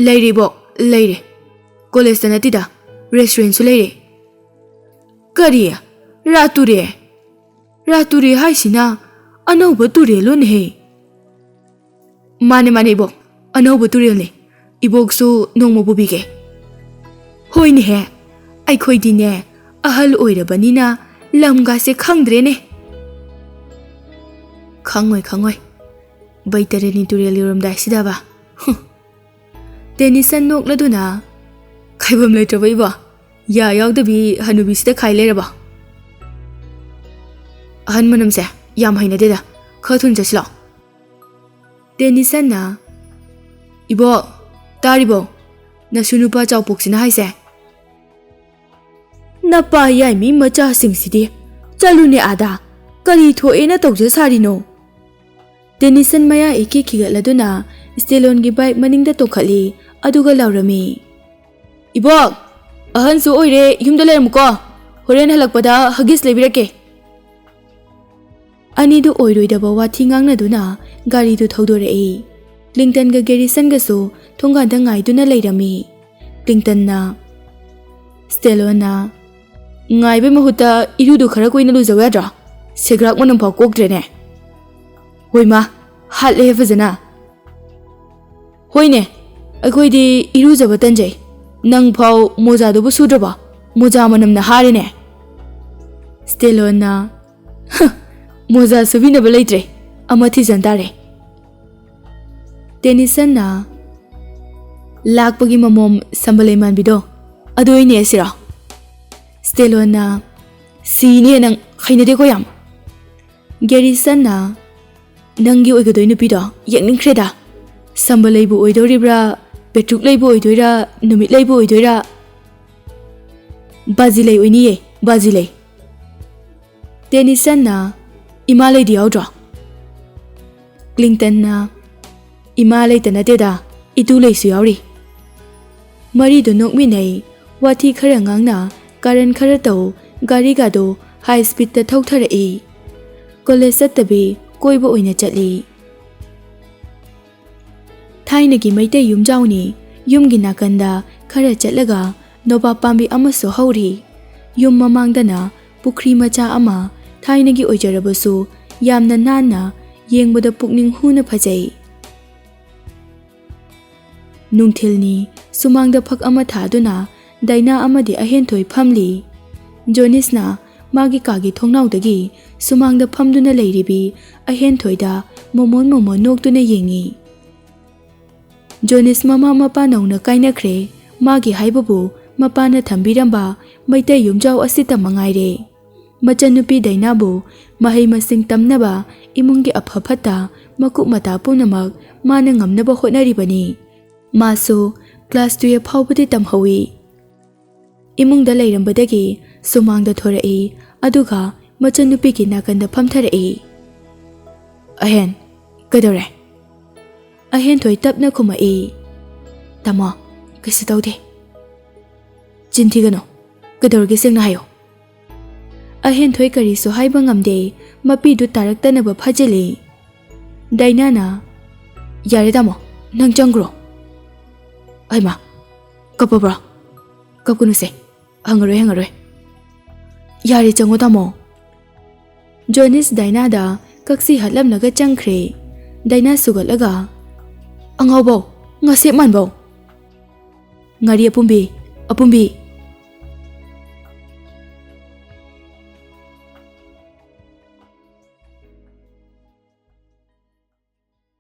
"ꯂꯩꯔꯦ ꯏꯕꯣꯛ, ꯂꯩꯔꯦ꯫ ꯀꯣꯂꯦꯖꯇ ꯅꯠꯇꯦꯗ, ꯔꯦꯁꯇꯨꯔꯦꯟꯁꯨ ꯂꯩꯔꯦ꯫" "ꯀꯔꯤ? ꯔꯥ ꯇꯨꯔꯦ? ꯔꯥ ꯇꯨꯔꯦ ꯍꯥꯏꯁꯤꯅ ꯑꯅꯧꯕ ꯇꯨꯔꯦꯜꯂꯣꯅꯦꯍꯦ?" "ꯃꯥꯅꯦ, ꯃꯥꯅꯦ ꯏꯕꯣꯛ, ꯑꯅꯧꯕ ꯇꯨꯔꯦꯜꯅꯦ꯫ ꯏꯕꯣꯛꯁꯨ ꯅꯣꯡꯃ ꯄꯨꯕꯤꯒꯦ꯫" "ꯍꯣꯏꯅꯦꯍꯦ, ꯑꯩꯈꯣꯏꯗꯤꯅꯦ ꯑꯍꯜ ꯑꯣꯏꯔꯕꯅꯤꯅ ꯂꯝꯒꯥꯁꯦ ꯈꯪꯗ꯭ꯔꯦꯅꯦ꯫" "ꯈꯪꯉꯣꯏ, ꯈꯪꯉꯣꯏ꯫ ꯕꯩꯇꯔꯅꯤ ꯇꯨꯔꯦꯜ ꯌꯧꯔꯝꯗꯥꯏꯁꯤꯗꯕ꯫" ꯍꯨꯝ꯫ ꯇꯦꯅꯤꯁꯟ ꯅꯣꯛꯂꯗꯨꯅ, "ꯈꯥꯏꯕꯝ ꯂꯩꯇ꯭ꯔꯕ ꯏꯕꯣ? ꯌꯥ ꯌꯥꯎꯗꯕꯤ ꯍꯅꯨꯕꯤꯁꯤꯗ ꯈꯥꯏ ꯂꯩꯔꯕ?" "ꯑꯍꯟ ꯃꯅꯝꯁꯦ ꯌꯥꯝ ꯍꯩꯅꯗꯦꯗ, ꯈꯔ ꯊꯨꯅ ꯆꯠꯁꯤꯂꯣ꯫" ꯇꯦꯅꯤꯁꯟꯅ, "ꯏꯕꯣ, ꯇꯥꯔꯤꯕꯣ? ꯅꯁꯨ ꯅꯨꯄꯥ ꯆꯥꯎꯄꯣꯛꯁꯤꯅ ꯍꯥꯏꯁꯦ꯫" "ꯅꯄꯥ ꯌꯥꯏꯃꯤ ꯃꯆꯥꯁꯤꯡꯁꯤꯗꯤ꯫ ꯆꯠꯂꯨꯅꯦ ꯑꯥꯗ, ꯀꯔꯤ ꯊꯣꯛꯑꯦꯅ ꯇꯧꯖ ꯁꯥꯔꯤꯅꯣ?" ꯇꯦꯅꯤꯁꯟ ꯃꯌꯥ ꯏꯀꯤ ꯈꯤꯒꯠꯂꯗꯨꯅ ꯁ꯭ꯇꯦꯂꯣꯟꯒꯤ ꯕꯥꯏꯛ ꯃꯅꯤꯡꯗ ꯇꯣꯡꯈꯠꯂꯤ, ꯑꯗꯨꯒ ꯂꯥꯎꯔꯝꯃꯤ, "ꯏꯕꯣꯛ, ꯑꯍꯟꯁꯨ ꯑꯣꯏꯔꯦ, ꯌꯨꯝꯗ ꯂꯩꯔꯝꯃꯨꯀꯣ꯫ ꯍꯣꯔꯦꯟ ꯍꯜꯂꯛꯄꯗ ꯍꯒꯤꯁ ꯂꯩꯕꯤꯔꯛꯀꯦ꯫" ꯑꯅꯤꯗꯨ ꯑꯣꯏꯔꯣꯏꯗꯕ ꯋꯥꯊꯤ ꯉꯥꯡꯅꯗꯨꯅ ꯒꯥꯔꯤꯗꯨ ꯊꯧꯗꯣꯔꯛꯏ꯫ ꯀ꯭ꯂꯤꯟꯇꯟꯒ ꯒꯦꯔꯤꯁꯟꯒꯁꯨ ꯊꯣꯡꯒꯥꯟꯗ ꯉꯥꯏꯗꯨꯅ ꯂꯩꯔꯝꯃꯤ꯫ ꯀ꯭ꯂꯤꯟꯇꯟꯅ, "ꯁ꯭ꯇꯦꯂꯣꯟꯅ ꯉꯥꯏꯕꯩ ꯃꯍꯨꯠꯇ ꯏꯔꯨꯗꯨ ꯈꯔ ꯀꯨꯏꯅ ꯂꯨꯖꯧ ꯌꯥꯗ꯭ꯔꯣ? ꯁꯦꯒ꯭ꯔꯥꯛ ꯃꯅꯝ ꯐꯥꯎ ꯀꯣꯛꯇ꯭ꯔꯦꯅꯦ꯫" "ꯍꯣꯏ ꯃꯥ, ꯍꯥꯠꯂꯦ ꯐꯖꯅ꯫" "ꯍꯣꯏꯅꯦ, ꯑꯩꯈꯣꯏꯗꯤ ꯏꯔꯨꯖꯕ ꯇꯟꯖꯩ꯫ ꯅꯪ ꯐꯥꯎ ꯃꯣꯖꯥꯗꯨꯕꯨ ꯁꯨꯗ꯭ꯔꯕꯣ? ꯃꯣꯖꯥ ꯃꯅꯝꯅ ꯍꯥꯔꯦꯅꯦ꯫ ꯁ꯭ꯇꯦꯂꯣꯟꯅ, "ꯍ, ꯃꯣꯖꯥ ꯁꯨꯕꯤꯅꯕ ꯂꯩꯇ꯭ꯔꯦ, ꯑꯃ ꯊꯤꯖꯟ ꯇꯥꯔꯦ"꯫ ꯇꯦꯅꯤꯁꯟꯅ, "ꯂꯥꯛꯄꯒꯤ ꯃꯃꯣꯝ ꯁꯝꯕꯂꯩ ꯃꯥꯟꯕꯤꯗꯣ, ꯑꯗꯨ ꯑꯣꯏꯅ ꯅꯦꯛꯑꯁꯤꯔꯣ?" ꯁ꯭ꯇꯦꯂꯣꯟꯅ, "ꯁꯤꯅꯦ ꯅꯪ, ꯍꯩꯅꯗꯦꯀꯣ ꯌꯥꯝ"꯫ ꯒꯦꯔꯤꯁꯟꯅ, "ꯅꯪꯒꯤ ꯑꯣꯏꯒꯗꯣꯏ ꯅꯨꯄꯤꯗꯣ ꯌꯦꯡꯅꯤꯡꯈ꯭ꯔꯦꯗ꯫ ꯁꯝꯕꯂꯩꯕꯨ ꯑꯣꯏꯗꯣꯔꯤꯕ꯭ꯔꯥ, ꯄꯦꯇ꯭ꯔꯨꯛꯂꯩꯕꯨ ꯑꯣꯏꯗꯣꯏꯔꯥ, ꯅꯨꯃꯤꯠꯂꯩꯕꯨ ꯑꯣꯏꯗꯣꯏꯔꯥ?" "ꯕꯥꯖꯤꯂꯩ ꯑꯣꯏꯅꯤꯌꯦ, ꯕꯥꯖꯤꯂꯩ"꯫ ꯇꯦꯅꯤꯁꯟꯅ, "ꯏꯃꯥꯂꯩꯗꯤ ꯌꯥꯎꯗ꯭ꯔꯣ?" ꯀ꯭ꯂꯤꯡꯇꯟꯅ, "ꯏꯃꯥꯂꯩꯇ ꯅꯠꯇꯦꯗ, ꯏꯇꯨꯂꯩꯁꯨ ꯌꯥꯎꯔꯤ"꯫ ꯃꯔꯤꯗꯨ ꯅꯣꯛꯃꯤꯟꯅꯩ꯫ ꯋꯥꯊꯤ ꯈꯔ ꯉꯥꯡꯅ, ꯀꯥꯔꯟ ꯈꯔ ꯇꯧ, ꯒꯥꯔꯤꯒꯗꯣ ꯍꯥꯏ ꯁ꯭ꯄꯤꯗꯇ ꯊꯧꯊꯔꯛꯏ꯫ ꯀꯣꯂꯦꯖ ꯆꯠꯇꯕꯤ ꯀꯣꯏꯕ ꯑꯣꯏꯅ ꯆꯠꯂꯤ꯫ ꯊꯥꯏꯅꯒꯤ ꯃꯩꯇꯩ ꯌꯨꯝꯖꯥꯎꯅꯤ꯫ ꯌꯨꯝꯒꯤ ꯅꯥꯀꯟꯗ ꯈꯔ ꯆꯠꯂꯒ ꯅꯣꯕꯥꯞ ꯄꯥꯝꯕꯤ ꯑꯃꯁꯨ ꯍꯧꯔꯤ꯫ ꯌꯨꯝ ꯃꯃꯥꯡꯗꯅ ꯄꯨꯈ꯭ꯔꯤ ꯃꯆꯥ ꯑꯃ, ꯊꯥꯏꯅꯒꯤ ꯑꯣꯏꯖꯔꯕꯁꯨ ꯌꯥꯝꯅ ꯅꯥꯟꯅ, ꯌꯦꯡꯕꯗ ꯄꯨꯛꯅꯤꯡ ꯍꯨꯅ ꯐꯖꯩ꯫ ꯅꯨꯡꯊꯤꯜꯅꯤ꯫ ꯁꯨꯃꯥꯡꯗ ꯐꯛ ꯑꯃ ꯊꯥꯗꯨꯅ ꯗꯥꯏꯅꯥ ꯑꯃꯗꯤ ꯑꯍꯦꯟꯊꯣꯏ ꯐꯝꯂꯤ꯫ ꯖꯣꯅꯤꯁꯅ ꯃꯥꯒꯤ ꯀꯥꯒꯤ ꯊꯣꯡꯅꯥꯎꯗꯒꯤ ꯁꯨꯃꯥꯡꯗ ꯐꯝꯗꯨꯅ ꯂꯩꯔꯤꯕꯤ ꯑꯍꯦꯟꯊꯣꯏꯗ ꯃꯣꯃꯣꯟ ꯃꯣꯃꯣꯟ ꯅꯣꯛꯇꯨꯅ ꯌꯦꯡꯉꯤ꯫ ꯖꯣꯅꯤꯁ ꯃꯃꯥ ꯃꯄꯥ ꯅꯧꯅ ꯀꯥꯏꯅꯈ꯭ꯔꯦ꯫ ꯃꯥꯒꯤ ꯍꯥꯏꯕꯕꯨ ꯃꯄꯥꯅ ꯊꯝꯕꯤꯔꯝꯕ ꯃꯩꯇꯩ ꯌꯨꯝꯖꯥꯎ ꯑꯁꯤꯇ ꯃꯉꯥꯏꯔꯦ꯫ ꯃꯆꯟꯅꯨꯄꯤ ꯗꯥꯏꯅꯥꯕꯨ ꯃꯍꯩ ꯃꯁꯤꯡ ꯇꯝꯅꯕ ꯏꯃꯨꯡꯒꯤ ꯑꯐ ꯐꯠꯇ ꯃꯀꯨꯞ ꯃꯇꯥ ꯄꯨꯝꯅꯃꯛ ꯃꯥꯅ ꯉꯝꯅꯕ ꯍꯣꯠꯅꯔꯤꯕꯅꯤ꯫ ꯃꯥꯁꯨ ꯀ꯭ꯂꯥꯁ ꯇꯨꯌꯦꯜꯐ ꯐꯥꯎꯕꯗꯤ ꯇꯝꯍꯧꯏ꯫ ꯏꯃꯨꯡꯗ ꯂꯩꯔꯝꯕꯗꯒꯤ ꯁꯨꯃꯥꯡꯗ ꯊꯣꯔꯛꯏ, ꯑꯗꯨꯒ ꯃꯆꯟꯅꯨꯄꯤꯒꯤ ꯅꯥꯀꯟꯗ ꯐꯝꯊꯔꯛꯏ꯫ "ꯑꯍꯦꯟ, ꯀꯩꯗꯧꯔꯦ?" ꯑꯍꯦꯟꯊꯣꯏ ꯇꯞꯅ ꯈꯨꯝꯃꯛꯏ꯫ "ꯇꯥꯃꯣ, ꯀꯩꯁꯨ ꯇꯧꯗꯦ"꯫ "ꯆꯤꯟ ꯊꯤꯒꯅꯨ꯫ ꯀꯩꯗꯧꯔꯒꯦ, ꯁꯦꯡꯅ ꯍꯥꯏꯌꯣ"꯫ ꯑꯍꯦꯟꯊꯣꯏ ꯀꯔꯤꯁꯨ ꯍꯥꯏꯕ ꯉꯝꯗꯦ, ꯃꯄꯤꯗꯨ ꯇꯥꯔꯛꯇꯅꯕ ꯐꯥꯖꯤꯜꯂꯤ꯫ ꯗꯥꯏꯅꯥꯅ, "ꯌꯥꯔꯦ ꯇꯥꯃꯣ, ꯅꯪ ꯆꯪꯈ꯭ꯔꯣ"꯫ "ꯍꯩꯃꯥ, ꯀꯞꯄꯕ꯭ꯔꯣ? ꯀꯞꯀꯅꯨꯁꯦ, ꯍꯪꯉꯔꯣꯏ, ꯍꯪꯉꯔꯣꯏ꯫ ꯌꯥꯔꯦ, ꯆꯪꯉꯣ ꯇꯥꯃꯣ"꯫ ꯖꯣꯅꯤꯁ ꯗꯥꯏꯅꯥꯗ ꯀꯛꯁꯤ ꯍꯠꯂꯝꯂꯒ ꯆꯪꯈ꯭ꯔꯦ꯫ ꯗꯥꯏꯅꯥ ꯁꯨꯒꯠꯂꯒ, "ꯑꯉꯥꯎꯕꯧ, ꯉꯥꯁꯦꯞ ꯃꯥꯟꯕꯧ"꯫ "ꯉꯥꯔꯤ ꯑꯄꯨꯝꯕꯤ, ꯑꯄꯨꯝꯕꯤ,